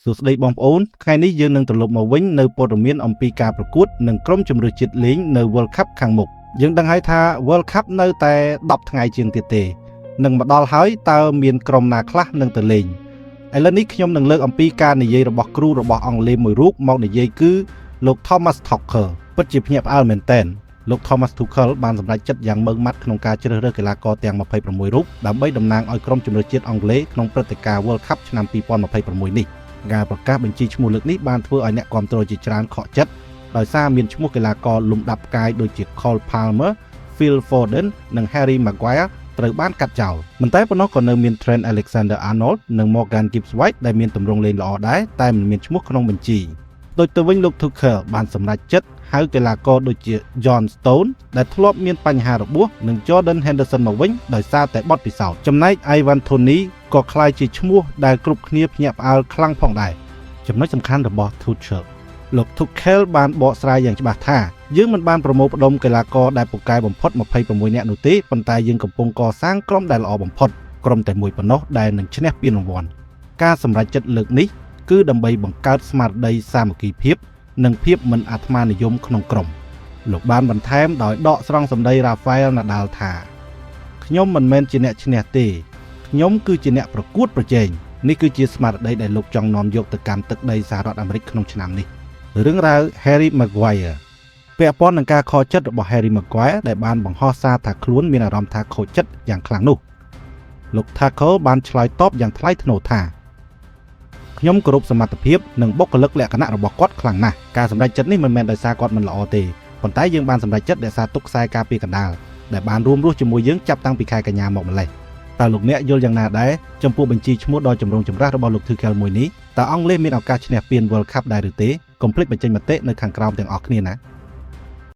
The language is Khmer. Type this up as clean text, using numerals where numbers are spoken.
សួស្តីបងប្អូនថ្ងៃនេះយើងនឹងត្រឡប់មកវិញនៅព័ត៌មានអំពីការប្រកួតនិងក្រុមជម្រើសជាតិលេងនៅ World Cup ខាងមុខយើងដឹងហើយថា World Cup នៅតែ10ថ្ងៃជាងទៀតទេនឹងមកដល់ហើយតើមានក្រុមណាខ្លះនឹងទៅលេងឥឡូវនេះខ្ញុំនឹងលើកអំពីការនិយាយរបស់គ្រូរបស់អង់គ្លេសមួយរូបមកនិយាយគឺលោក Thomas Tuchel ពិតជាភ្ញាក់ផ្អើលមែនទែនលោក Thomas Tuchel បានសម្រេចចិត្តយ៉ាងម៉ឺងម៉ាត់ក្នុងការជ្រើសរើសកីឡាករទាំង26រូបដើម្បីតំណាងឲ្យក្រុមជម្រើសជាតិអង់គ្លេសក្នុងព្រឹត្តិការណ៍ World Cup ឆ្នាំ2026នេះការប្រកាសបញ្ជីឈ្មោះលើកនេះបានធ្វើឲ្យអ្នកគាំទ្រជាច្រើនខកចិត្តដោយសារមានឈ្មោះកីឡាករលំដាប់ផ្កាយដូចជា Cole Palmer, Phil Foden និង Harry Maguire ត្រូវបានកាត់ចោលមិនតែប៉ុណ្ណោះក៏នៅមាន Trent Alexander-Arnold និង Morgan Gibbs-White ដែលមានទម្រង់លេងល្អដែរតែមិនមានឈ្មោះក្នុងបញ្ជីដូចទៅវិញលោក Tuchel បានសម្រេចចិត្តហៅកីឡាករដូចជា John Stones ដែលធ្លាប់មានបញ្ហារបួសនិង Jordan Henderson មកវិញដោយសារតែបទពិសោធន៍ចំណែក Ivan Toney ក៏ក្លាយជាឈ្មោះដែលគ្រប់គ្នាភ្ញាក់ផ្អើលខ្លាំងផងដែរចំណុចសំខាន់របស់ Tuchel លោក Tuchel បានបកស្រាយយ៉ាងច្បាស់ថាយើងមិនបានប្រមូលផ្ដុំកីឡាករដែលពូកែបំផុត26នាក់នោះទេប៉ុន្តែយើងកំពុងកសាងក្រុមដែលល្អបំផុតក្រុមតែមួយប៉ុណ្ណោះដែលនឹងឈ្នះពានរង្វាន់ការសម្រេចចិត្តលើកនេះគឺដើម្បីបង្កើតស្មារតីសាមគ្គីភាពនិងភាពមិនអាត្មានិយមក្នុងក្រុមលោកបានបន្ថែមដោយដកស្រង់សម្ដីរ៉ាហ្វាអែលណាដាល់ថាខ្ញុំមិនមែនជាអ្នកឈ្នះទេខ្ញុំគឺជាអ្នកប្រកួតប្រជែងនេះគឺជាស្មារតីដែលលោកចង់នាំយកទៅកាន់ទឹកដីសហរដ្ឋអាមេរិកក្នុងឆ្នាំនេះរឿងរ៉ាវ Harry Maguire ពាក់ព័ន្ធនឹងការខកចិត្តរបស់ Harry Maguire ដែលបានបង្ហោះសារថាខ្លួនមានអារម្មណ៍ថាខូចចិត្តយ៉ាងខ្លាំងនោះលោក Tuchel បានឆ្លើយតបយ៉ាងថ្លៃថ្នូរថាខ្ញុំគោរពសមត្ថភាពនិងបុគ្គលិកលក្ខណៈរបស់គាត់ខ្លាំងណាស់ការសម្រេចចិត្តនេះមិនមែនដោយសារគាត់មិនល្អទេប៉ុន្តែយើងបានសម្រេចចិត្តរក្សាទុកខ្សែការពារកណ្ដាលដែលបានរួមរស់ជាមួយយើងចាប់តាំងពីខែកញ្ញាមកម្លេះតើលោកអ្នកយល់យ៉ាងណាដែរចំពោះបញ្ជីឈ្មោះដ៏ចម្រូងចម្រាសរបស់លោក Tuchel មួយនេះតើអង់គ្លេសមានឱកាសឈ្នះពាន World Cup ដែរឬទេកុំភ្លេចបញ្ចេញមតិនៅខាងក្រោមទាំងអស់គ្នាណា។